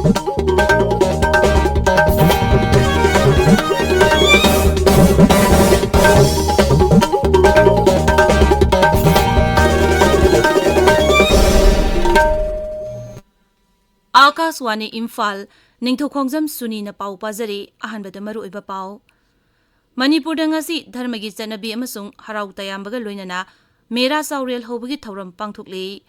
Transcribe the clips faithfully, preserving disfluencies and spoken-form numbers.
ꯑꯥꯀꯥꯁꯋꯥꯅꯤ ꯏꯝꯐꯥꯜ, ꯅꯤꯡꯊꯧꯈꯣꯡꯖꯝ ꯁꯨꯅꯤꯅ ꯄꯥꯎ ꯄꯥꯖꯔꯤ꯫ ꯑꯍꯥꯟꯕꯗ ꯃꯔꯨꯑꯣꯏꯕ ꯄꯥꯎ꯫ ꯃꯅꯤꯄꯨꯔꯗ ꯉꯁꯤ ꯙꯔꯃꯒꯤ ꯆꯠꯅꯕꯤ ꯑꯃꯁꯨꯡ ꯍꯔꯥꯎ ꯇꯌꯥꯝꯕꯒ ꯂꯣꯏꯅꯅ ꯃꯦꯔꯥ ꯆꯥꯎꯔꯦꯜ ꯍꯧꯕꯒꯤ ꯊꯧꯔꯝ ꯄꯥꯡꯊꯣꯛꯂꯤ꯫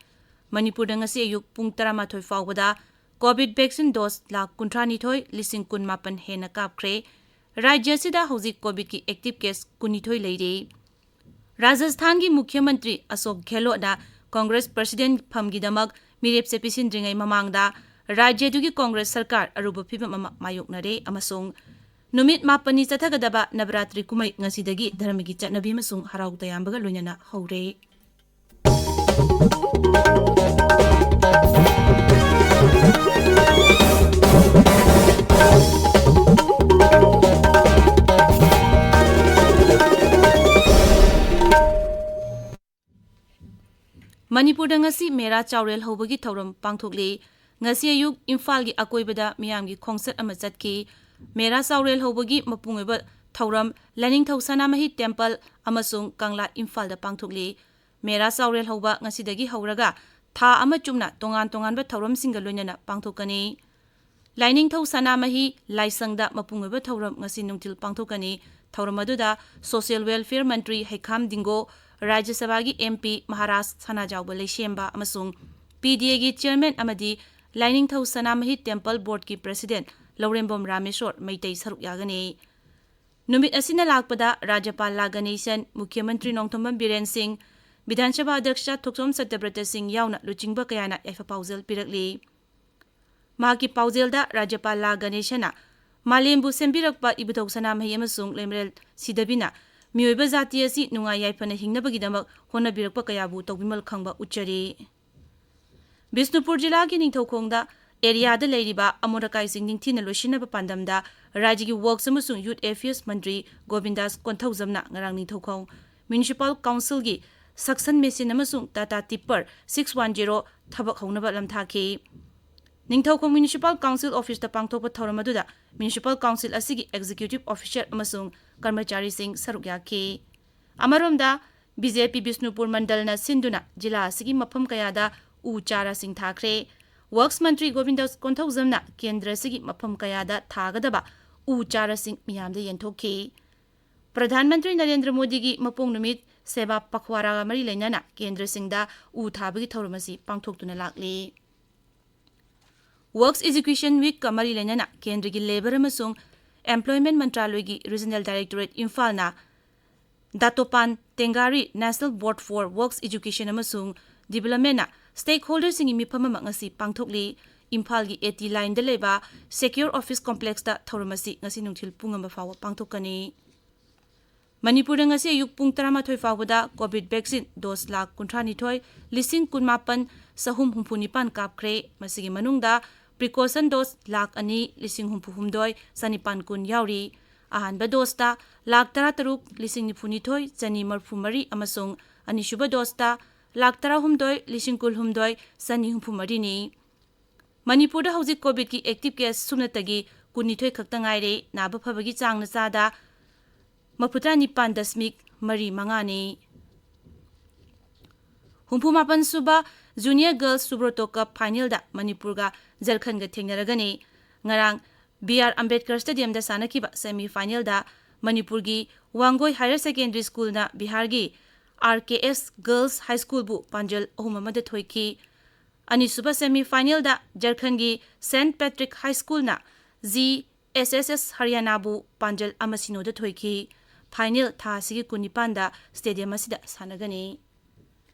ꯃꯅꯤꯄꯨꯔꯗ ꯉꯁꯤ ꯑꯌꯨꯛ ꯄꯨꯡ ꯇꯔꯥꯃꯥꯊꯣꯏ ꯐꯥꯎꯕꯗ ꯀꯣꯚꯤꯗ ꯚꯦꯛꯁꯤꯟ ꯗꯣꯁ ꯂꯥꯈ ꯀꯨꯟꯊ꯭ꯔꯥꯅꯤꯊꯣꯏ ꯂꯤꯁꯤꯡ ꯀꯨꯟ ꯃꯥꯄꯟ ꯍꯦꯟꯅ ꯀꯥꯞꯈ꯭ꯔꯦ꯫ ꯔꯥꯖ꯭ꯌ ꯑꯁꯤꯗ ꯍꯧꯖꯤꯛ ꯀꯣꯚꯤꯗꯀꯤ ꯑꯦꯛꯇꯤꯚ ꯀꯦꯁ ꯀꯨꯟꯅꯤꯊꯣꯏ ꯂꯩꯔꯤ꯫ ꯔꯥꯖꯁꯊꯥꯟꯒꯤ ꯃꯨꯈ꯭ꯌ ꯃꯟꯇ꯭ꯔꯤ ꯑꯁꯣꯛ ꯒꯦꯍꯂꯣꯠꯅ ꯀꯣꯡꯒ꯭ꯔꯦꯁ ꯄ꯭ꯔꯁꯤꯗꯦꯟ ꯐꯝꯒꯤꯗꯃꯛ ꯃꯤꯔꯦꯞꯆꯦ ꯄꯤꯁꯤꯟꯗ꯭ꯔꯤꯉꯩ ꯃꯃꯥꯡꯗ ꯔꯥꯖ꯭ꯌꯗꯨꯒꯤ ꯀꯣꯡꯒ꯭ꯔꯦꯁ ꯁꯔꯀꯥꯔ ꯑꯔꯨꯕ ꯐꯤꯕꯝ ꯑꯃ ꯃꯥꯌꯣꯛꯅꯔꯦ ꯑꯃꯁꯨꯡ ꯅꯨꯃꯤꯠ ꯃꯥꯄꯟꯅꯤ ꯆꯠꯊꯒꯗꯕ ꯅꯕꯔꯥꯇ꯭ꯔꯤ ꯀꯨꯝꯍꯩ ꯉꯁꯤꯗꯒꯤ ꯙꯔꯃꯒꯤ ꯆꯠꯅꯕꯤ ꯑꯃꯁꯨꯡ ꯍꯔꯥꯎ ꯇꯌꯥꯝꯕꯒ ꯂꯣꯏꯅꯅ ꯍꯧꯔꯦ꯫ ꯃꯅꯤꯄꯨꯔꯗ ꯉꯁꯤ ꯃꯦꯔꯥ ꯆꯥꯎꯔꯦꯜ ꯍꯧꯕꯒꯤ ꯊꯧꯔꯝ ꯄꯥꯡꯊꯣꯛꯂꯤ꯫ ꯉꯁꯤ ꯑꯌꯨꯛ ꯏꯝꯐꯥꯜꯒꯤ ꯑꯀꯣꯏꯕꯗ ꯃꯤꯌꯥꯝꯒꯤ ꯈꯣꯡꯆꯠ ꯑꯃ ꯆꯠꯈꯤ꯫ ꯃꯦꯔꯥ ꯆꯥꯎꯔꯦꯜ ꯍꯧꯕꯒꯤ ꯃꯄꯨꯡ ꯑꯣꯏꯕ ꯊꯧꯔꯝ ꯂꯥꯏꯅꯤꯡꯊꯧ ꯁꯅꯥꯃꯍꯤ ꯇꯦꯝꯄꯜ ꯑꯃꯁꯨꯡ ꯀꯪꯂꯥ ꯏꯝꯐꯥꯜꯗ ꯄꯥꯡꯊꯣꯛꯂꯤ꯫ ꯃꯦꯔꯥ ꯆꯥꯎꯔꯦꯜ ꯍꯧꯕ ꯉꯁꯤꯗꯒꯤ ꯍꯧꯔꯒ ꯊꯥ ꯑꯃ ꯆꯨꯞꯅ ꯇꯣꯉꯥꯟ ꯇꯣꯉꯥꯟꯕ ꯊꯧꯔꯝꯁꯤꯡꯒ ꯂꯣꯏꯅꯅ ꯄꯥꯡꯊꯣꯛꯀꯅꯤ꯫ ꯂꯥꯏꯅꯤꯡꯊꯧ ꯁꯅꯥꯃꯍꯤ ꯂꯥꯏꯁꯪꯗ ꯃꯄꯨꯡ ꯑꯣꯏꯕ ꯊꯧꯔꯝ ꯉꯁꯤ ꯅꯨꯡꯊꯤꯜ ꯄꯥꯡꯊꯣꯛꯀꯅꯤ꯫ ꯊꯧꯔꯝ ꯑꯗꯨꯗ ꯁꯣꯁꯤꯌꯦꯜ ꯋꯦꯜꯐꯤꯌꯔ ꯃꯟꯇ꯭ꯔꯤ ꯍꯩꯈꯥꯝ ꯗꯤꯡꯒꯣ, ꯔꯥꯖ꯭ꯌ ꯁꯚꯥꯒꯤ ꯑꯦꯝ ꯄꯤ ꯃꯍꯥꯔꯥꯖ ꯁꯅꯥꯖꯥꯎꯕ ꯂꯩꯁꯦꯝꯕ ꯑꯃꯁꯨꯡ ꯄꯤ ꯗꯤ ꯑꯦꯒꯤ ꯆꯤꯌꯔꯃꯦꯟ ꯑꯃꯗꯤ ꯂꯥꯏꯅꯤꯡꯊꯧ ꯁꯅꯥꯃꯍꯤ ꯇꯦꯝꯄꯜ ꯕꯣꯔꯗꯀꯤ ꯄ꯭ꯔꯁꯤꯗꯦꯟ ꯂꯧꯔꯦꯝꯕꯝ ꯔꯥꯃꯦꯁꯣꯔ ꯃꯩꯇꯩ ꯁꯔꯨꯛ ꯌꯥꯒꯅꯤ꯫ ꯅꯨꯃꯤꯠ ꯑꯁꯤꯅ ꯂꯥꯛꯄꯗ ꯔꯥꯖ꯭ꯌꯄꯥꯜ ꯂꯥ ꯒꯅꯦꯁꯟ, ꯃꯨꯈ꯭ꯌ ꯃꯟꯇ꯭ꯔꯤ ꯅꯣꯡꯊꯣꯝꯕꯝ ꯕꯤꯔꯦꯟ ꯁꯤꯡ, ꯕꯤꯙꯥꯟ ꯁꯚꯥ ꯑꯗ꯭ꯌꯛꯁ ꯊꯣꯛꯆꯣꯝ ꯁꯇ꯭ꯌꯕ꯭ꯔꯇ ꯁꯤꯡ ꯌꯥꯎꯅ ꯂꯨꯆꯤꯡꯕ ꯀꯌꯥꯅ ꯌꯥꯏꯐ ꯄꯥꯎꯖꯦꯜ ꯄꯤꯔꯛꯂꯤ꯫ ꯃꯍꯥꯛꯀꯤ ꯄꯥꯎꯖꯦꯜꯗ ꯔꯥꯖ꯭ꯌꯄꯥꯜ ꯂꯥ ꯒꯅꯦꯁꯟꯅ ꯃꯥꯂꯦꯝꯕꯨ ꯁꯦꯝꯕꯤꯔꯛꯄ ꯏꯕꯨꯙꯧ ꯁꯅꯥꯃꯍꯤ ꯑꯃꯁꯨꯡ ꯂꯩꯃꯔꯦꯜ ꯁꯤꯗꯕꯤꯅ ꯃꯤꯑꯣꯏꯕ ꯖꯥꯇꯤ ꯑꯁꯤ ꯅꯨꯡꯉꯥꯏ ꯌꯥꯏꯐꯅ ꯍꯤꯡꯅꯕꯒꯤꯗꯃꯛ ꯍꯣꯠꯅꯕꯤꯔꯛꯄ ꯀꯌꯥꯕꯨ ꯇꯧꯕꯤꯃꯜ ꯈꯪꯕ ꯎꯠꯆꯔꯤ꯫ ꯕꯤꯁꯅꯨꯄꯨꯔ ꯖꯤꯂꯥꯒꯤ ꯅꯤꯡꯊꯧꯈꯣꯡꯗ ꯑꯦꯔꯤꯌꯥꯗ ꯂꯩꯔꯤꯕ ꯑꯃꯣꯠ ꯑꯀꯥꯏꯁꯤꯡ ꯅꯤꯡꯊꯤꯅ ꯂꯣꯏꯁꯤꯟꯅꯕ ꯄꯥꯟꯗꯝꯗ ꯔꯥꯖ꯭ꯌꯒꯤ ꯋꯔꯛꯁ ꯑꯃꯁꯨꯡ ꯌꯨꯊ ꯑꯦꯐꯤꯌꯔꯁ ꯃꯟꯇ꯭ꯔꯤ ꯒꯣꯕꯤꯟꯗꯥꯁ ꯀꯣꯟꯊꯧꯖꯝꯅ ꯉꯔꯥꯡ ꯅꯤꯡꯊꯧꯈꯣꯡ ꯃ꯭ꯌꯨꯅꯤꯁꯤꯄꯥꯜ ꯀꯥꯎꯟꯁꯤꯜꯒꯤ ꯁꯛꯁꯟ ꯃꯦꯁꯤꯟ ꯑꯃꯁꯨꯡ ꯇꯥꯇꯥ ꯇꯤꯞꯄꯔ ꯁꯤꯛꯁ ꯋꯥꯟ ꯖꯦꯔꯣ ꯊꯕꯛ ꯍꯧꯅꯕ ꯂꯝꯊꯥꯈꯤ꯫ ꯅꯤꯡꯊꯧꯈꯣꯡ Municipal Council Office ꯇ ꯄꯥꯡꯊꯣꯛꯄ ꯊꯧꯔꯝ ꯑꯗꯨꯗ Municipal Council ꯑꯁꯤꯒꯤ Executive Officer ꯑꯃꯁꯨꯡ ꯀꯔꯃꯆꯥꯔꯤꯁꯤꯡ ꯁꯔꯨꯛ ꯌꯥꯈꯤ꯫ ꯑꯃꯔꯣꯝꯗ, B J P ꯕꯤꯁꯅꯨꯄꯨꯔ ꯃꯟꯗꯜꯅ ꯁꯤꯟꯗꯨꯅ ꯖꯤꯂꯥ ꯑꯁꯤꯒꯤ ꯃꯐꯝ ꯀꯌꯥꯗ ꯎ ꯆꯥꯔꯥꯁꯤꯡ ꯊꯥꯈ꯭ꯔꯦ꯫ Works ꯃꯟꯇ꯭ꯔꯤ ꯒꯣꯕꯤꯟꯗ ꯀꯣꯟꯊꯧꯖꯝꯅ ꯀꯦꯟꯗ꯭ꯔ ꯑꯁꯤꯒꯤ ꯃꯐꯝ ꯀꯌꯥꯗ ꯊꯥꯒꯗꯕ ꯎ ꯆꯥꯔꯥꯁꯤꯡ ꯃꯤꯌꯥꯝꯗ ꯌꯦꯟꯊꯣꯛꯈꯤ꯫ ꯄ꯭ꯔꯙꯥꯟ ꯃꯟꯇ꯭ꯔꯤ ꯅꯔꯦꯟꯗ꯭ꯔ ꯃꯣꯗꯤꯒꯤ ꯃꯄꯣꯛ ꯅꯨꯃꯤꯠ ꯁꯦꯕꯥ ꯄꯈ꯭ꯋꯥꯔꯥꯒ ꯃꯔꯤ ꯂꯩꯅꯅ ꯀꯦꯟꯗ꯭ꯔꯁꯤꯡꯗ ꯎ ꯊꯥꯕꯒꯤ ꯊꯧꯔꯝ ꯑꯁꯤ ꯄꯥꯡꯊꯣꯛꯇꯨꯅ ꯂꯥꯛꯂꯤ꯫ Works Education Week ꯀ ꯃꯔꯤ ꯂꯩꯅꯅ ꯀꯦꯟꯗ꯭ꯔꯒꯤ Labour ꯑꯃꯁꯨꯡ Employment ꯃꯟꯇ꯭ꯔꯥꯂꯣꯏꯒꯤ Regional Directorate ꯏꯝꯐꯥꯜꯅ ꯗꯥꯇꯣꯄꯥꯟ ꯇꯦꯡꯒꯥꯔꯤ National Board for Works Education ꯑꯃꯁꯨꯡ Development ꯅ stakeholder ꯁꯤꯡꯒꯤ ꯃꯤꯐꯝ ꯑꯃ ꯉꯁꯤ ꯄꯥꯡꯊꯣꯛꯂꯤ꯫ ꯏꯝꯐꯥꯜꯒꯤ A T line ꯗ ꯂꯩꯕ Secure Office Complex ꯇ ꯊꯧꯔꯝ ꯑꯁꯤ ꯉꯁꯤ ꯅꯨꯡꯊꯤꯜ ꯄꯨꯡ ꯑꯃ ꯐꯥꯎꯕ ꯄꯥꯡꯊꯣꯛꯀꯅꯤ꯫ ꯃꯅꯤꯄꯨꯔꯗ ꯉꯁꯤ ꯑꯌꯨꯛ ꯄꯨꯡ ꯇꯔꯥꯃꯥꯊꯣꯏ ꯐꯥꯎꯕꯗ COVID vaccine dose ꯂꯥꯈ ꯀꯨꯟꯊ꯭ꯔꯥꯅꯤꯊꯣꯏ ꯂꯤꯁꯤꯡ ꯀꯨꯟꯃꯥꯄꯟ ꯆꯍꯨꯝ ꯍꯨꯝꯐꯨ ꯅꯤꯄꯥꯟ ꯀꯥꯞꯈ꯭ꯔꯦ꯫ ꯃꯁꯤꯒꯤ ꯃꯅꯨꯡꯗ precaution dose ꯂꯥꯈ ꯑꯅꯤ ꯂꯤꯁꯤꯡ ꯍꯨꯝꯐꯨ ꯍꯨꯝꯗꯣꯏ ꯆꯅꯤꯄꯥꯟ ꯀꯨꯟ ꯌꯥꯎꯔꯤ꯫ ꯑꯍꯥꯟꯕ dose ꯇ ꯂꯥꯈ ꯇꯔꯥꯇꯔꯨꯛ ꯂꯤꯁꯤꯡ ꯅꯤꯐꯨ ꯅꯤꯊꯣꯏ ꯆꯅꯤ ꯃꯔꯤꯐꯨ ꯃꯔꯤ ꯑꯃꯁꯨꯡ ꯑꯅꯤꯁꯨꯕ dose ꯇ ꯂꯥꯈ ꯇꯔꯥꯍꯨꯝꯗꯣꯏ ꯂꯤꯁꯤꯡ ꯀꯨꯟꯍꯨꯝꯗꯣꯏ ꯆꯅꯤ ꯍꯨꯝꯐꯨ ꯃꯔꯤꯅꯤ꯫ ꯃꯅꯤꯄꯨꯔꯗ ꯍꯧꯖꯤꯛ COVID ꯀꯤ active case ꯁꯨꯞꯅꯇꯒꯤ ꯀꯨꯟꯅꯤꯊꯣꯏ ꯈꯛꯇ ꯉꯥꯏꯔꯦ꯫ ꯅꯥꯕ ꯐꯕꯒꯤ ꯆꯥꯡꯅ ꯆꯥꯗ ꯃꯔꯤꯐꯨꯇꯔꯥ ꯅꯤꯄꯥꯟ ꯗꯁꯃꯤꯛ ꯃꯔꯤ ꯃꯉꯥꯅꯤ꯫ ꯍꯨꯝꯐꯨ ꯃꯥꯄꯟ ꯁꯨꯕ Junior Girls Subroto Cup final ꯗ ꯃꯅꯤꯄꯨꯔꯒ ꯖꯔꯈꯟꯒ ꯊꯦꯡꯅꯔꯒꯅꯤ꯫ ꯉꯔꯥꯡ B R Ambedkar Stadium ꯗ ꯁꯥꯟꯅꯈꯤꯕ semi final ꯗ ꯃꯅꯤꯄꯨꯔꯒꯤ ꯋꯥꯡꯒꯣꯏ Higher Secondary School ꯅ ꯕꯤꯍꯥꯔꯒꯤ R K S Girls High School ꯕꯨ ꯄꯥꯟꯖꯜ ꯑꯍꯨꯝ ꯑꯃꯗ ꯊꯣꯏꯈꯤ꯫ ꯑꯅꯤꯁꯨꯕ semi final ꯗ ꯖꯔꯈꯟꯒꯤ Saint Patrick High School ꯅ G S S S Haryana ꯕꯨ ꯄꯥꯟꯖꯜ ꯑꯃ ꯁꯤꯅꯣꯗ ꯊꯣꯏꯈꯤ꯫ Final ꯊꯥ ꯑꯁꯤꯒꯤ ꯀꯨꯟꯅꯤꯄꯥꯟꯗ stadium ꯑꯁꯤꯗ ꯁꯥꯟꯅꯒꯅꯤ꯫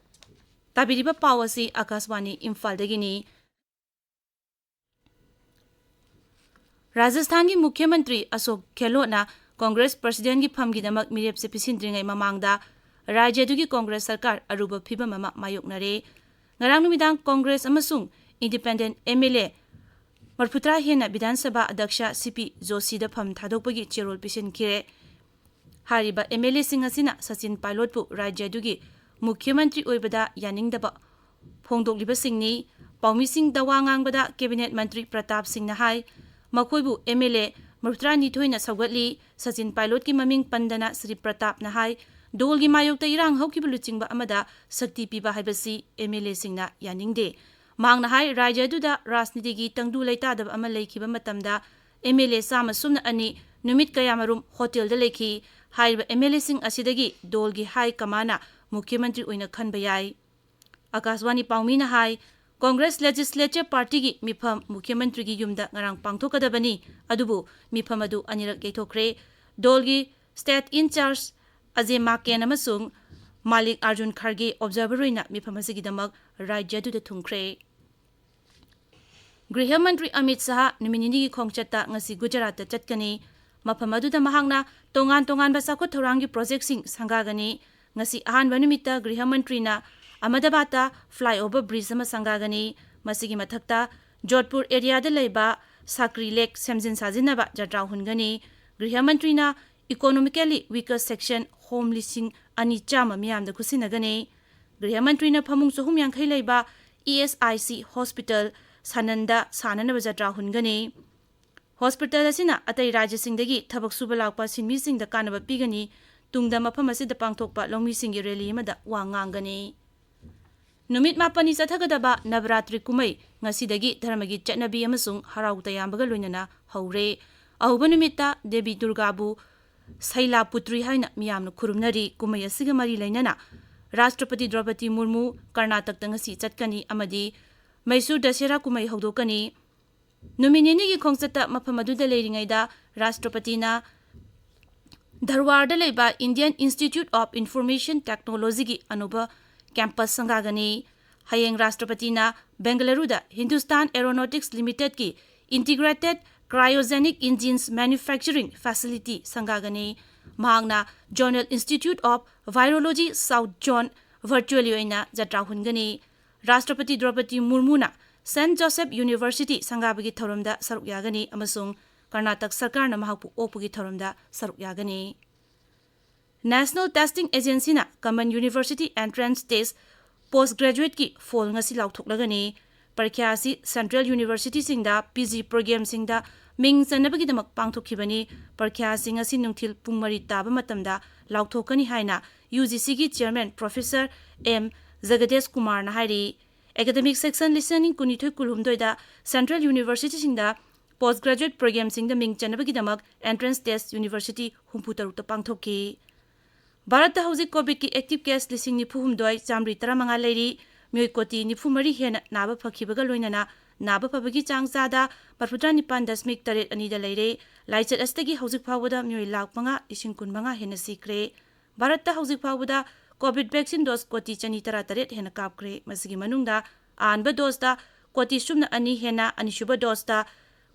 ꯇꯥꯕꯤꯔꯤꯕ ꯄꯥꯎ ꯑꯁꯤ ꯑꯀꯥꯁꯕꯥꯅꯤ ꯏꯝꯐꯥꯜꯗꯒꯤꯅꯤ꯫ ꯔꯥꯖꯁꯊꯥꯟꯒꯤ ꯃꯨꯈ꯭ꯌ ꯃꯟꯇ꯭ꯔꯤ ꯑꯁꯣꯛ ꯒꯦꯍꯂꯣꯠꯅ ꯀꯣꯡꯒ꯭ꯔꯦꯁ ꯄ꯭ꯔꯁꯤꯗꯦꯟꯒꯤ ꯐꯝꯒꯤꯗꯃꯛ ꯃꯤꯔꯦꯞꯁꯦ ꯄꯤꯁꯤꯟꯗ꯭ꯔꯤꯉꯩ ꯃꯃꯥꯡꯗ ꯔꯥꯖ꯭ꯌ ꯑꯗꯨꯒꯤ ꯀꯣꯡꯒ꯭ꯔꯦꯁ ꯁꯔꯀꯥꯔ ꯑꯔꯨꯕ ꯐꯤꯚꯝ ꯑꯃ ꯃꯥꯌꯣꯛꯅꯔꯦ꯫ ꯉꯔꯥꯡ ꯅꯨꯃꯤꯗꯥꯡ ꯀꯣꯡꯒ꯭ꯔꯦꯁ ꯑꯃꯁꯨꯡ independent M L A ꯃꯔꯤꯐꯨꯇꯔꯥ ꯍꯦꯟꯅ ꯕꯤꯙꯥꯟ ꯁꯚꯥ ꯑꯗ꯭ꯌꯛꯁ C P ꯖꯣꯁꯤꯗ ꯐꯝ ꯊꯥꯗꯣꯛꯄꯒꯤ ꯆꯦꯔꯣꯜ ꯄꯤꯁꯤꯟꯈꯤꯔꯦ꯫ ꯍꯥꯏꯔꯤꯕ M L A ꯁꯤꯡ ꯑꯁꯤꯅ ꯁꯆꯤꯟ ꯄꯥꯏꯂꯣꯠꯄꯨ ꯔꯥꯖ꯭ꯌ ꯑꯗꯨꯒꯤ ꯃꯨꯈ꯭ꯌ ꯃꯟꯇ꯭ꯔꯤ ꯑꯣꯏꯕꯗ ꯌꯥꯅꯤꯡꯗꯕ ꯐꯣꯡꯗꯣꯛꯂꯤꯕꯁꯤꯡꯅꯤ꯫ ꯄꯥꯎꯃꯤꯁꯤꯡꯗ ꯋꯥ ꯉꯥꯡꯕꯗ ꯀꯦꯕꯤꯅꯦꯠ ꯃꯟꯇ꯭ꯔꯤ ꯄ꯭ꯔꯇꯥꯞ ꯁꯤꯡꯅ ꯍꯥꯏ, ꯃꯈꯣꯏꯕꯨ ꯑꯦꯝ ꯑꯦꯜ ꯑꯦ ꯃꯔꯤꯐꯨꯇꯔꯥꯅꯤꯊꯣꯏꯅ ꯁꯧꯒꯠꯂꯤ꯫ ꯁꯆꯤꯟ ꯄꯥꯏꯂꯣꯠꯀꯤ ꯃꯃꯤꯡ ꯄꯟꯗꯅ ꯁ꯭ꯔꯤ ꯄ꯭ꯔꯇꯥꯞꯅ ꯍꯥꯏ, ꯗꯣꯜꯒꯤ ꯃꯥꯌꯣꯛꯇ ꯏꯔꯥꯡ ꯍꯧꯈꯤꯕ ꯂꯨꯆꯤꯡꯕ ꯑꯃꯗ ꯁꯛꯇꯤ ꯄꯤꯕ ꯍꯥꯏꯕꯁꯤ ꯑꯦꯝ ꯑꯦꯜ ꯑꯦꯁꯤꯡꯅ ꯌꯥꯅꯤꯡꯗꯦ꯫ ꯃꯍꯥꯛꯅ ꯍꯥꯏ, ꯔꯥꯖ꯭ꯌ ꯑꯗꯨꯗ ꯔꯥꯖꯅꯤꯇꯤꯒꯤ ꯇꯪꯗꯨ ꯂꯩꯇꯥꯗꯕ ꯑꯃ ꯂꯩꯈꯤꯕ ꯃꯇꯝꯗ ꯑꯦꯝ ꯑꯦꯜ ꯑꯦ ꯆꯥꯝꯃ ꯁꯨꯞꯅ ꯑꯅꯤ ꯅꯨꯃꯤꯠ ꯀꯌꯥꯃꯔꯨꯝ ꯍꯣꯇꯦꯜꯗ ꯂꯩꯈꯤ꯫ ꯍꯥꯏꯔꯤꯕ ꯑꯦꯝ ꯑꯦꯜ ꯑꯦꯁꯤꯡ ꯑꯁꯤꯗꯒꯤ ꯗꯣꯜꯒꯤ ꯍꯥꯏ ꯀꯃꯥꯟꯅ ꯃꯨꯈ꯭ꯌ ꯃꯟꯇ꯭ꯔꯤ ꯑꯣꯏꯅ ꯈꯟꯕ ꯌꯥꯏ꯫ ꯑꯀꯥꯁꯕꯥꯅꯤ ꯄꯥꯎꯃꯤꯅ ꯍꯥꯏ, ꯀꯣꯡꯒ꯭ꯔꯦꯁ ꯂꯦꯖꯤꯁꯂꯦꯆꯔ ꯄꯥꯔꯇꯤꯒꯤ ꯃꯤꯐꯝ ꯃꯨꯈ꯭ꯌ ꯃꯟꯇ꯭ꯔꯤꯒꯤ ꯌꯨꯝꯗ ꯉꯔꯥꯡ ꯄꯥꯡꯊꯣꯛꯀꯗꯕꯅꯤ, ꯑꯗꯨꯕꯨ ꯃꯤꯐꯝ ꯑꯗꯨ ꯑꯅꯤꯔꯛ ꯌꯩꯊꯣꯛꯈ꯭ꯔꯦ꯫ ꯗꯣꯜꯒꯤ ꯁ꯭ꯇꯦꯠ ꯏꯟꯆꯥꯔꯖ ꯑꯖꯦ ꯃꯥꯀꯦꯟ ꯑꯃꯁꯨꯡ ꯃꯥꯂꯤꯛ ꯑꯥꯔꯖꯨꯟ ꯈꯥꯔꯒꯦ ꯑꯣꯕꯖꯥꯔꯚꯔ ꯑꯣꯏꯅ ꯃꯤꯐꯝ ꯑꯁꯤꯒꯤꯗꯃꯛ ꯔꯥꯖ꯭ꯌ ꯑꯗꯨꯗ ꯊꯨꯡꯈ꯭ꯔꯦ꯫ ꯒ꯭ꯔꯤꯍ ꯃꯟꯇ꯭ꯔꯤ ꯑꯃꯤꯠ ꯁꯍꯥ ꯅꯨꯃꯤꯠ ꯅꯤꯅꯤꯒꯤ ꯈꯣꯡꯆꯠꯇ ꯉꯁꯤ ꯒꯨꯖꯔꯥꯠꯇ ꯆꯠꯀꯅꯤ꯫ ꯃꯐꯝ ꯑꯗꯨꯗ ꯃꯍꯥꯛꯅ ꯇꯣꯉꯥꯟ ꯇꯣꯉꯥꯟꯕ ꯆꯥꯎꯈꯠ ꯊꯧꯔꯥꯡꯒꯤ ꯄ꯭ꯔꯣꯖꯦꯛꯁꯤꯡ ꯁꯪꯒꯥꯒꯅꯤ꯫ ꯉꯁꯤ ꯑꯍꯥꯟꯕ ꯅꯨꯃꯤꯠꯇ ꯒ꯭ꯔꯤꯍ ꯃꯟꯇ꯭ꯔꯤꯅ ꯑꯍꯃꯗꯥꯕꯥꯗꯇ flyover bridge ꯑꯃ ꯁꯪꯒꯥꯒꯅꯤ꯫ ꯃꯁꯤꯒꯤ ꯃꯊꯛꯇ ꯖꯣꯙꯄꯨꯔ ꯑꯦꯔꯤꯌꯥꯗ ꯂꯩꯕ ꯁꯥꯀ꯭ꯔꯤ ꯂꯦꯛ ꯁꯦꯝꯖꯤꯟ ꯁꯥꯖꯤꯟꯅꯕ ꯖꯇ꯭ꯔꯥ ꯍꯨꯟꯒꯅꯤ꯫ ꯒ꯭ꯔꯤꯍ ꯃꯟꯇ꯭ꯔꯤꯅ economically weaker section ꯍꯣꯝ ꯂꯤꯁꯤꯡ ꯑꯅꯤ ꯆꯥꯝꯃ ꯃꯤꯌꯥꯝꯗ ꯈꯨꯠꯁꯤꯟꯅꯒꯅꯤ꯫ ꯒ꯭ꯔꯤꯍ ꯃꯟꯇ꯭ꯔꯤꯅ ꯐꯃꯨꯡ ꯆꯍꯨꯝ ꯌꯥꯡꯈꯩ ꯂꯩꯕ E S I C hospital ꯁꯥꯅꯟꯗ ꯁꯥꯅꯅꯕ Jatra ꯍꯨꯟꯒꯅꯤ꯫ Hospital ꯑꯁꯤꯅ ꯑꯇꯩ ꯔꯥꯖ꯭ꯌꯁꯤꯡꯗꯒꯤ ꯊꯕꯛ ꯁꯨꯕ ꯂꯥꯛꯄ ꯁꯤꯟꯃꯤꯁꯤꯡꯗ ꯀꯥꯟꯅꯕ ꯄꯤꯒꯅꯤ꯫ ꯇꯨꯡꯗ ꯃꯐꯝ ꯑꯁꯤꯗ ꯄꯥꯡꯊꯣꯛꯄ ꯂꯧꯃꯤꯁꯤꯡꯒꯤ ꯔꯦꯂꯤ ꯑꯃꯗ ꯋꯥ ꯉꯥꯡꯒꯅꯤ꯫ ꯅꯨꯃꯤꯠ ꯃꯥꯄꯟꯅꯤ ꯆꯠꯊꯒꯗꯕ ꯅꯕꯔꯥꯇ꯭ꯔꯤ ꯀꯨꯝꯍꯩ ꯉꯁꯤꯗꯒꯤ ꯙꯔꯃꯒꯤ ꯆꯠꯅꯕꯤ ꯑꯃꯁꯨꯡ ꯍꯔꯥꯎ ꯇꯌꯥꯝꯕꯒ ꯂꯣꯏꯅꯅ ꯍꯧꯔꯦ꯫ ꯑꯍꯧꯕ ꯅꯨꯃꯤꯠꯇ ꯗꯦꯕꯤ ꯗꯨꯔꯒꯥꯕꯨ ꯁꯩꯂꯥ ꯄꯨꯇ꯭ꯔꯤ ꯍꯥꯏꯅ ꯃꯤꯌꯥꯝꯅ ꯈꯨꯔꯨꯝꯅꯔꯤ꯫ ꯀꯨꯝꯍꯩ ꯑꯁꯤꯒ ꯃꯔꯤ ꯂꯩꯅꯅ ꯔꯥꯁꯇ꯭ꯔꯄꯇꯤ ꯗ꯭ꯔꯧꯄꯗꯤ ꯃꯨꯔꯃꯨ ꯀꯔꯅꯥꯇꯛꯇ ꯉꯁꯤ ꯆꯠꯀꯅꯤ ꯑꯃꯗꯤ ꯃꯩꯁꯨꯔ ꯗꯁꯦꯔꯥ ꯀꯨꯝꯍꯩ ꯍꯧꯗꯣꯛꯀꯅꯤ꯫ ꯅꯨꯃꯤꯠ ꯅꯤꯅꯤꯒꯤ ꯈꯣꯡꯆꯠꯇ ꯃꯐꯝ ꯑꯗꯨꯗ ꯂꯩꯔꯤꯉꯩꯗ ꯔꯥꯁꯇ꯭ꯔꯄꯇꯤꯅ ꯙꯔꯋꯥꯔꯗ ꯂꯩꯕ Indian Institute of Information Technologyꯒꯤ ꯑꯅꯧꯕ campus ꯁꯪꯒꯥꯒꯅꯤ꯫ ꯍꯌꯦꯡ ꯔꯥꯁꯇ꯭ꯔꯄꯇꯤꯅ ꯕꯦꯡꯒꯂꯨꯔꯨꯗ Hindustan Aeronautics Limitedꯀꯤ Integrated Cryogenic Engines Manufacturing Facility ꯁꯪꯒꯥꯒꯅꯤ꯫ ꯃꯍꯥꯛꯅ Zonal Institute of Virology South Zone virtually ꯑꯣꯏꯅ ꯖꯇ꯭ꯔꯥ ꯍꯨꯟꯒꯅꯤ꯫ ꯔꯥꯁꯇ꯭ꯔꯄꯇꯤ ꯗ꯭ꯔꯧꯄꯗꯤ ꯃꯨꯔꯃꯨꯅ Saint Joseph University ꯁꯪꯒꯥꯕꯒꯤ ꯊꯧꯔꯝꯗ ꯁꯔꯨꯛ ꯌꯥꯒꯅꯤ ꯑꯃꯁꯨꯡ ꯀꯔꯅꯥꯇꯛ ꯁꯔꯀꯥꯔꯅ ꯃꯍꯥꯛꯄꯨ ꯑꯣꯛꯄꯒꯤ ꯊꯧꯔꯝꯗ ꯁꯔꯨꯛ ꯌꯥꯒꯅꯤ꯫ National Testing Agencyꯅ Common University Entrance Test Postgraduateꯀꯤ ꯐꯣꯜ ꯉꯁꯤ ꯂꯥꯎꯊꯣꯛꯂꯒꯅꯤ꯫ ꯄꯔꯤꯈ꯭ꯌꯥ ꯑꯁꯤ Central Universityꯁꯤꯡꯗ P G programmeꯁꯤꯡꯗ ꯃꯤꯡ ꯆꯟꯅꯕꯒꯤꯗꯃꯛ ꯄꯥꯡꯊꯣꯛꯈꯤꯕꯅꯤ꯫ ꯄꯔꯤꯈ꯭ꯌꯥꯁꯤꯡ ꯑꯁꯤ ꯅꯨꯡꯊꯤꯜ ꯄꯨꯡ ꯃꯔꯤ ꯇꯥꯕ ꯃꯇꯝꯗ ꯂꯥꯎꯊꯣꯛꯀꯅꯤ ꯍꯥꯏꯅ UGCꯒꯤ Chairman Professor M ꯖꯒꯗꯦꯁ ꯀꯨꯃꯥꯔꯅ ꯍꯥꯏꯔꯤ꯫ Academic session ꯂꯤꯁꯤꯡ ꯑꯅꯤ ꯀꯨꯟꯅꯤꯊꯣꯏ ꯀꯨꯟꯍꯨꯝꯗꯣꯏꯗ Central Universityꯁꯤꯡꯗ Post Graduate programmeꯁꯤꯡꯗ ꯃꯤꯡ ꯆꯟꯅꯕꯒꯤꯗꯃꯛ entrance test University ꯍꯨꯝꯐꯨ ꯇꯔꯨꯛꯇ ꯄꯥꯡꯊꯣꯛꯈꯤ꯫ ꯚꯥꯔꯠꯇ ꯍꯧꯖꯤꯛ COVIDꯀꯤ active case ꯂꯤꯁꯤꯡ ꯅꯤꯐꯨ ꯍꯨꯝꯗꯣꯏ ꯆꯥꯃꯔꯤ ꯇꯔꯥꯃꯉꯥ ꯂꯩꯔꯤ꯫ ꯃꯤꯑꯣꯏ ꯀꯣꯇꯤ ꯅꯤꯐꯨ ꯃꯔꯤ ꯍꯦꯟꯅ ꯅꯥꯕ ꯐꯈꯤꯕꯒ ꯂꯣꯏꯅꯅ ꯅꯥꯕ ꯐꯕꯒꯤ ꯆꯥꯡ ꯆꯥꯗ ꯃꯔꯐꯨꯇꯔꯥ ꯅꯤꯄꯥꯟ ꯗꯁꯃꯤꯛ ꯇꯔꯦꯠ ꯑꯅꯤꯗ ꯂꯩꯔꯦ꯫ ꯂꯥꯏꯆꯠ ꯑꯁꯤꯗꯒꯤ ꯍꯧꯖꯤꯛ ꯐꯥꯎꯕꯗ ꯃꯤꯑꯣꯏ ꯂꯥꯈ ꯃꯉꯥ ꯂꯤꯁꯤꯡ ꯀꯨꯟ ꯃꯉꯥ ꯍꯦꯟꯅ ꯁꯤꯈ꯭ꯔꯦ꯫ ꯚꯥꯔꯠꯇ ꯍꯧꯖꯤꯛ ꯐꯥꯎꯕꯗ COVID vaccine dose ꯀꯣꯇꯤ ꯆꯅꯤ ꯇꯔꯥ ꯇꯔꯦꯠ ꯍꯦꯟꯅ ꯀꯥꯞꯈ꯭ꯔꯦ꯫ ꯃꯁꯤꯒꯤ ꯃꯅꯨꯡꯗ ꯑꯍꯥꯟꯕ doseꯇ ꯀꯣꯇꯤ ꯁꯨꯞꯅ ꯑꯅꯤ ꯍꯦꯟꯅ, ꯑꯅꯤꯁꯨꯕ doseꯇ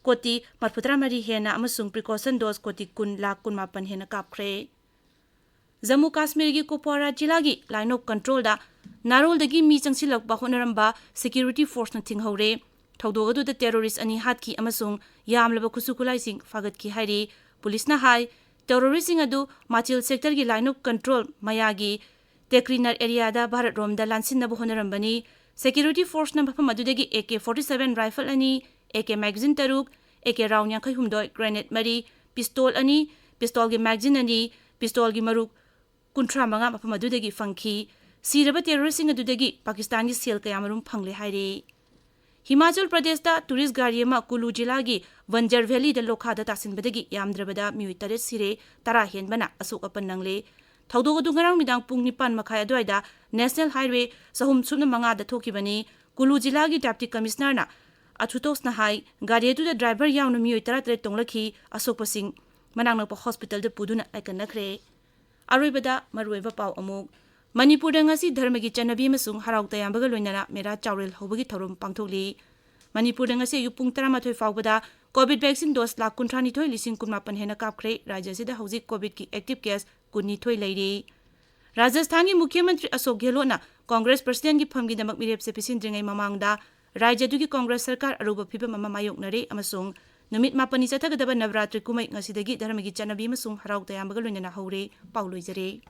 ꯀꯣꯇꯤ ꯃꯔꯐꯨꯇꯔꯥ ꯃꯔꯤ ꯍꯦꯟꯅ ꯑꯃꯁꯨꯡ precaution dose ꯀꯣꯇꯤ ꯀꯨꯟ ꯂꯥꯈ ꯀꯨꯟꯃꯥꯄꯟ ꯍꯦꯟꯅ ꯀꯥꯞꯈ꯭ꯔꯦ꯫ ꯖꯝꯃꯨ ꯀꯥꯁꯃꯤꯔꯒꯤ ꯀꯨꯞꯋꯥꯔꯥ ꯖꯤꯂꯥꯒꯤ line of controlꯗ ꯅꯥꯔꯣꯜꯗꯒꯤ ꯃꯤ ꯆꯪꯁꯤꯜꯂꯛꯄ ꯍꯣꯠꯅꯔꯝꯕ security forceꯅ ꯊꯤꯡꯍꯧꯔꯦ꯫ ꯊꯧꯗꯣꯛ ꯑꯗꯨꯗ terrorist ꯑꯅꯤ ꯍꯥꯠꯈꯤ ꯑꯃꯁꯨꯡ ꯌꯥꯝꯂꯕ ꯈꯨꯠꯁꯨ ꯈꯨꯠꯂꯥꯏꯁꯤꯡ ꯐꯥꯒꯠꯈꯤ ꯍꯥꯏꯔꯤ꯫ ꯄꯨꯂꯤꯁꯅ ꯍꯥꯏ, terroristꯁꯤꯡ ꯑꯗꯨ ꯃꯥꯆꯤꯜ sectorꯒꯤ line of control ꯃꯌꯥꯒꯤ ꯇꯦꯀ꯭ꯔꯤꯅꯔ areaꯗ ꯚꯥꯔꯠꯔꯣꯝꯗ ꯂꯥꯟꯁꯤꯟꯅꯕ ꯍꯣꯠꯅꯔꯝꯕꯅꯤ꯫ Security forceꯅ ꯃꯐꯝ ꯑꯗꯨꯗꯒꯤ AK forty seven rifle ꯑꯅꯤ, AK magazine ꯇꯔꯨꯛ, AK round ꯌꯥꯡꯈꯩ ꯍꯨꯝꯗꯣꯏ, grenade ꯃꯔꯤ, pistol ꯑꯅꯤ, pistolꯒꯤ magazine ꯑꯅꯤ, pistolꯒꯤ ꯃꯔꯨ ꯀꯨꯟꯊ꯭ꯔꯥ ꯃꯉꯥ ꯃꯐꯝ ꯑꯗꯨꯗꯒꯤ ꯐꯪꯈꯤ꯫ ꯁꯤꯔꯕ terroristꯁꯤꯡ ꯑꯗꯨꯗꯒꯤ ꯄꯥꯀꯤꯁꯇꯥꯟꯒꯤ ꯁꯦꯜ ꯀꯌꯥꯃꯔꯨꯝ ꯐꯪꯂꯦ ꯍꯥꯏꯔꯤ꯫ ꯍꯤꯃꯥꯆꯜ ꯄ꯭ꯔꯗꯦꯁꯇ tourist ꯒꯥꯔꯤ ꯑꯃ ꯀꯨꯂꯨ ꯖꯤꯂꯥꯒꯤ ꯕꯟꯖꯔ valleyꯗ ꯂꯣꯈꯥꯗ ꯇꯥꯁꯤꯟꯕꯗꯒꯤ ꯌꯥꯝꯗ꯭ꯔꯕꯗ ꯃꯤꯑꯣꯏ ꯇꯔꯦꯠ ꯁꯤꯔꯦ, ꯇꯔꯥ ꯍꯦꯟꯕꯅ ꯑꯁꯣꯛ ꯑꯄꯟ ꯅꯪꯂꯦ꯫ ꯊꯧꯗꯣꯛ ꯑꯗꯨ ꯉꯔꯥꯡ ꯅꯨꯃꯤꯗꯥꯡ ꯄꯨꯡ ꯅꯤꯄꯥꯟ ꯃꯈꯥꯏ ꯑꯗꯨꯋꯥꯏꯗ National Highway ꯆꯍꯨꯝ ꯁꯨꯞꯅ ꯃꯉꯥꯗ ꯊꯣꯛꯈꯤꯕꯅꯤ꯫ ꯀꯨꯂꯨ ꯖꯤꯂꯥꯒꯤ Deputy Commissionerꯅ ꯑꯁꯨꯇꯣꯁꯅ ꯍꯥꯏ, ꯒꯥꯔꯤ ꯑꯗꯨꯗ driver ꯌꯥꯎꯅ ꯃꯤꯑꯣꯏ ꯇꯔꯥꯇꯔꯦꯠ ꯇꯣꯡꯂꯛꯈꯤ꯫ ꯑꯁꯣꯛꯄꯁꯤꯡ ꯃꯅꯥꯛ ꯅꯛꯄ hospitalꯗ ꯄꯨꯗꯨꯅ ꯂꯥꯏꯀꯠꯅꯈ꯭ꯔꯦ꯫ ꯑꯔꯣꯏꯕꯗ ꯃꯔꯨꯑꯣꯏꯕ ꯄꯥꯎ ꯑꯃꯨꯛ꯫ ꯃꯅꯤꯄꯨꯔꯗ ꯉꯁꯤ ꯙꯔꯃꯒꯤ ꯆꯠꯅꯕꯤ ꯑꯃꯁꯨꯡ ꯍꯔꯥꯎ ꯇꯌꯥꯝꯕꯒ ꯂꯣꯏꯅꯅ ꯃꯦꯔꯥ ꯆꯥꯎꯔꯦꯜ ꯍꯧꯕꯒꯤ ꯊꯧꯔꯝ ꯄꯥꯡꯊꯣꯛꯂꯤ꯫ ꯃꯅꯤꯄꯨꯔꯗ ꯉꯁꯤ ꯑꯌꯨꯛ ꯄꯨꯡ ꯇꯔꯥꯃꯥꯊꯣꯏ ꯐꯥꯎꯕꯗ COVID vaccine dose ꯂꯥꯈ ꯀꯨꯟꯊ꯭ꯔꯥꯅꯤꯊꯣꯏ ꯂꯤꯁꯤꯡ ꯀꯨꯟꯃꯥꯄꯟ ꯍꯦꯟꯅ ꯀꯥꯞꯈ꯭ꯔꯦ꯫ ꯔꯥꯖ꯭ꯌ ꯑꯁꯤꯗ ꯍꯧꯖꯤꯛ COVIDꯀꯤ active case ꯀꯨꯟꯅꯤꯊꯣꯏ ꯂꯩꯔꯤ꯫ ꯔꯥꯖꯁꯊꯥꯟꯒꯤ ꯃꯨꯈ꯭ꯌ ꯃꯟꯇ꯭ꯔꯤ ꯑꯁꯣꯛ ꯒꯦꯍꯂꯣꯠꯅ ꯀꯣꯡꯒ꯭ꯔꯦꯁ presidentꯀꯤ ꯐꯝꯒꯤꯗꯃꯛ ꯃꯤꯔꯦꯞꯁꯦ ꯄꯤꯁꯤꯟꯗ꯭ꯔꯤꯉꯩ ꯃꯃꯥꯡꯗ ꯔꯥꯖ꯭ꯌ ꯑꯗꯨꯒꯤ ꯀꯣꯡꯒ꯭ꯔꯦꯁ ꯁꯔꯀꯥꯔ ꯑꯔꯨꯕ ꯐꯤꯕꯝ ꯑꯃ ꯃꯥꯌꯣꯛꯅꯔꯦ ꯑꯃꯁꯨꯡ ꯅꯨꯃꯤꯠ ꯃꯥꯄꯟꯅꯤ ꯆꯠꯊꯒꯗꯕ ꯅꯕꯔꯥꯇ꯭ꯔꯤ ꯀꯨꯝꯍꯩ ꯉꯁꯤꯗꯒꯤ ꯙꯔꯃꯒꯤ ꯆꯠꯅꯕꯤ ꯑꯃꯁꯨꯡ ꯍꯔꯥꯎ ꯇꯌꯥꯝꯕꯒ ꯂꯣꯏꯅꯅ ꯍꯧꯔꯦ꯫ ꯄꯥꯎ ꯂꯣꯏꯖꯔꯦ꯫